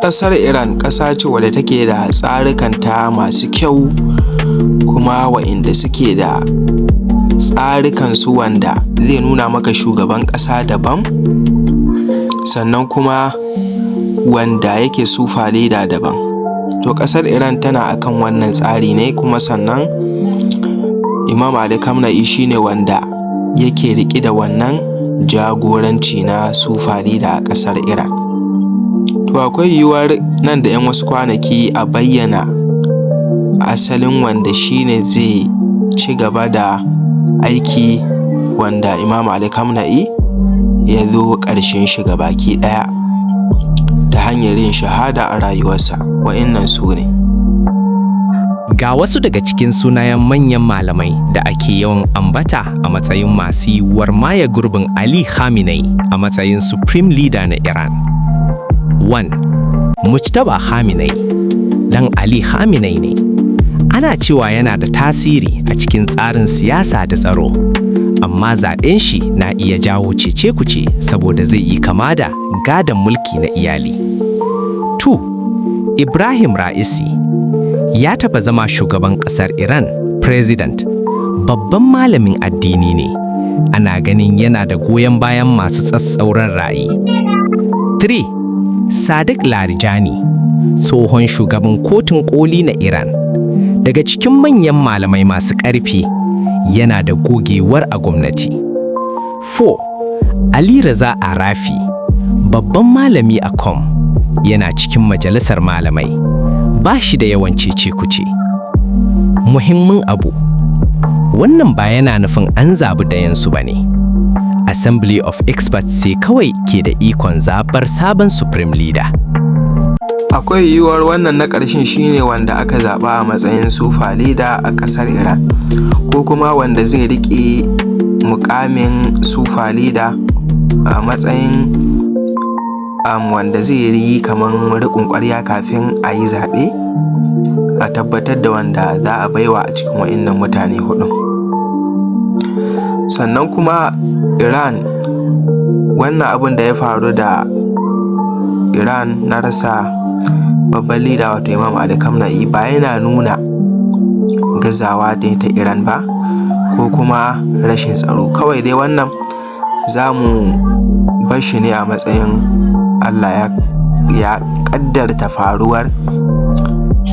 Ƙasar Iran ƙasa ce wadda take da tsarikanta masu kyau, kuma wa'inda suke da tsarikansu wanda zai nuna maka shugaban ƙasa daban, sannan kuma wanda yake super leader daban. To, ƙasar Iran tana akan wannan tsari ne, kuma sannan Imam Ali Khamenei shi ne wanda yake riƙe da wannan jagoranci na super leader a ƙasar Iran. To, akwai yiwuwar nan da ‘yan wasu kwanaki a bayyana asalin wanda shi ne zai ci gaba da aiki wanda Imam Ali Khamenei ya zo ƙarshen shi gabaki ɗaya ta hanyar yin shahada a rayuwarsa. Wa'innan su ne. Ga wasu daga cikin sunayen manyan malamai da ake yawan ambata a matsayin masu yiwuwar maye gurbin Ali Khamenei a matsayin Supreme Leader na Iran. 1. Mujtaba Khamenei, ɗan Ali Khamenei ne. Ana cewa yana da tasiri a cikin tsarin siyasa da tsaro, amma zaɓen shi na iya jawo cece-kuce saboda zai yi kama da gadon mulki na iyali. 2. Ibrahim Ra'isi ya taɓa zama shugaban ƙasar Iran, President, babban malamin addini ne. Ana ganin yana da goyon bayan masu tsatstsauran ra'ayi. 3. Sadiq Larijani, tsohon shugaban Kotun Koli na Iran. Daga cikin manyan malamai masu ƙarfi, yana da gogewar a gwamnati. 4. Ali Raza Arafi, babban malami a Qom, yana cikin majalisar malamai. Ba shi da yawan cece-kuce. Muhimmin abu, wannan ba yana nufin an zabi dayansu ba ne. Assembly of Experts sai kawai ke da ikon zaɓar sabon Supreme Leader. Akwai yiwuwar wannan na ƙarshen shi ne wanda aka zaɓa a matsayin super leader a ƙasar Iran, ko kuma wanda zai riƙe muƙamin super leader a matsayin wanda zai yi kaman riƙon ƙwarya kafin a yi zaɓe a tabbatar da wanda za a baiwa a cikin wa'innan mutane huɗun. Sannan kuma Iran, wannan abun da ya faru da Iran na rasa babban leader, wato Imam Ali Khamenei, ba yana nuna gazawa ne ta Iran ba ko kuma rashin tsaro. Kawai dai wannan za mu bar shi ne a matsayin Allah ya ƙaddarta faruwar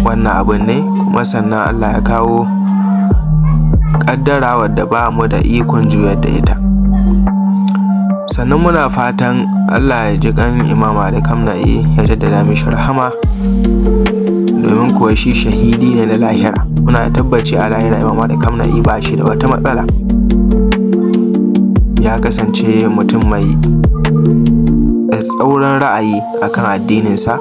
wannan abun ne, kuma sannan Allah ya kawo ƙaddara wadda ba mu da ikon juyar da ita. Sannan muna fatan Allah ya ji ƙan Imam Ali Khamenei, ya jaddada mishi rahama, domin kuwa shi shahidi ne na lahira. Muna tabbaci a lahira Imam Ali Khamenei ba shi da wata matsala. Ya kasance mutum mai tsatstsauran ra'ayi akan addininsa,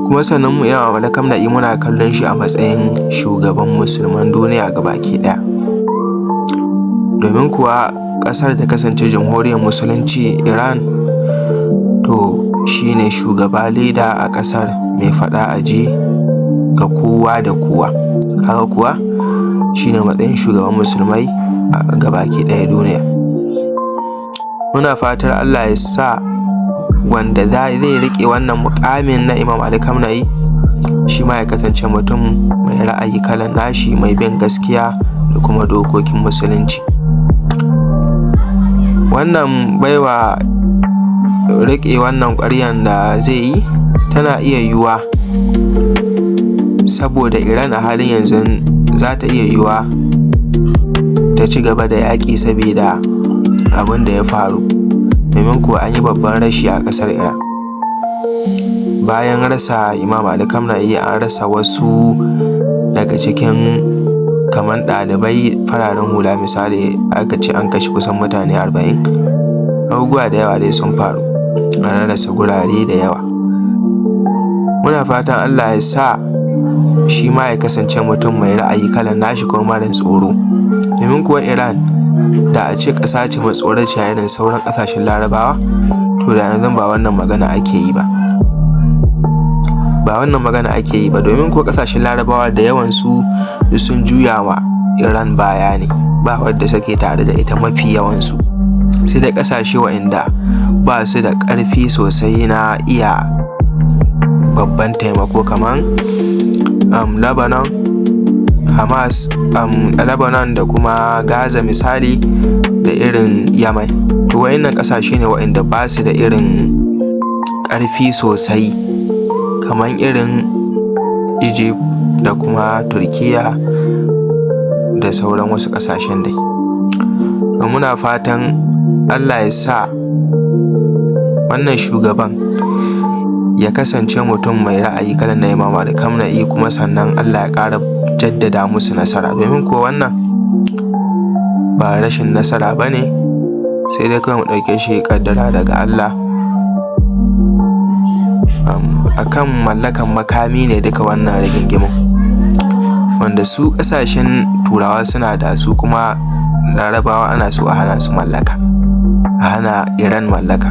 kuma sannan mu Imam Ali Khamenei muna kallon shi a matsayin shugaban musulman duniya gabaki ɗaya, domin kuwa ƙasar ta kasance Jamhuriyar Musulunci Iran, to shi ne shugaba, leader a ƙasar, mai faɗa a ji ga kowa da kowa. Kaga kuwa shi ne matsayin shugaban musulmai a gabaki ɗaya duniya. Muna fatar Allah ya sa wanda zai riƙe wannan muƙamin na Imam Ali Khamenei shi ma ya kasance mutum mai ra'ayi kalan nashi, mai bin gaskiya da kuma dokokin Musulunci. Wannan baiwa riƙe wannan ƙwaryan da zai yi tana iya yiwuwa saboda Iran a halin yanzu za ta iya yiwuwa ta ci gaba da yaƙi sabida abin da ya faru, domin kuwa an yi babban rashi a ƙasar Iran. Bayan rasa Imam Ali Khamenei, an rasa wasu daga cikin kaman ɗalibai, fararen hula. Misali, aka ce an kashe kusan mutane 40. Abubuwa da yawa dai sun faru, an rarrasa gurare da yawa. Muna fatan Allah ya sa shi ma ya kasance mutum mai ra'ayi kalan nashi kuma mara tsoro, domin kuwa Iran da a ce ƙasa ce matsoraciya irin sauran ƙasashen Larabawa, to da yanzu ba wannan magana ake yi ba, ba wannan magana ake yi ba, domin kuwa ƙasashen Larabawa da yawan su sun juya wa Iran baya ne, ba wadda suke tare da ita mafi yawan su, sai dai ƙasashe waɗanda ba su da ƙarfi sosai na iya Babban taimako kaman Lebanon, Hamas, Lebanon da kuma Gaza misali, da irin Yemen. To, wa'innan ƙasashe ne wa'inda ba su da irin ƙarfi sosai kaman irin Egypt da kuma Turkiyya da sauran wasu ƙasashen dai. To, muna fatan Allah ya sa wannan shugaban ya kasance mutum mai ra'ayi kalan na Imam Ali Khamenei, kuma sannan Allah ya ƙara jaddada musu nasara, domin kuwa wannan ba rashin nasara ba ne, sai dai kawai mu ɗauke shi ƙaddara daga Allah. Akan mallakan makami ne duka wannan rigingimun, wanda su ƙasashen Turawa suna da su, kuma Larabawa ana so a hana su mallaka, a hana Iran mallaka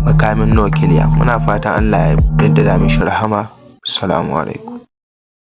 makamin nukiliya. Muna fatan Allah ya jaddada mishi rahama. Assalamu alaikum.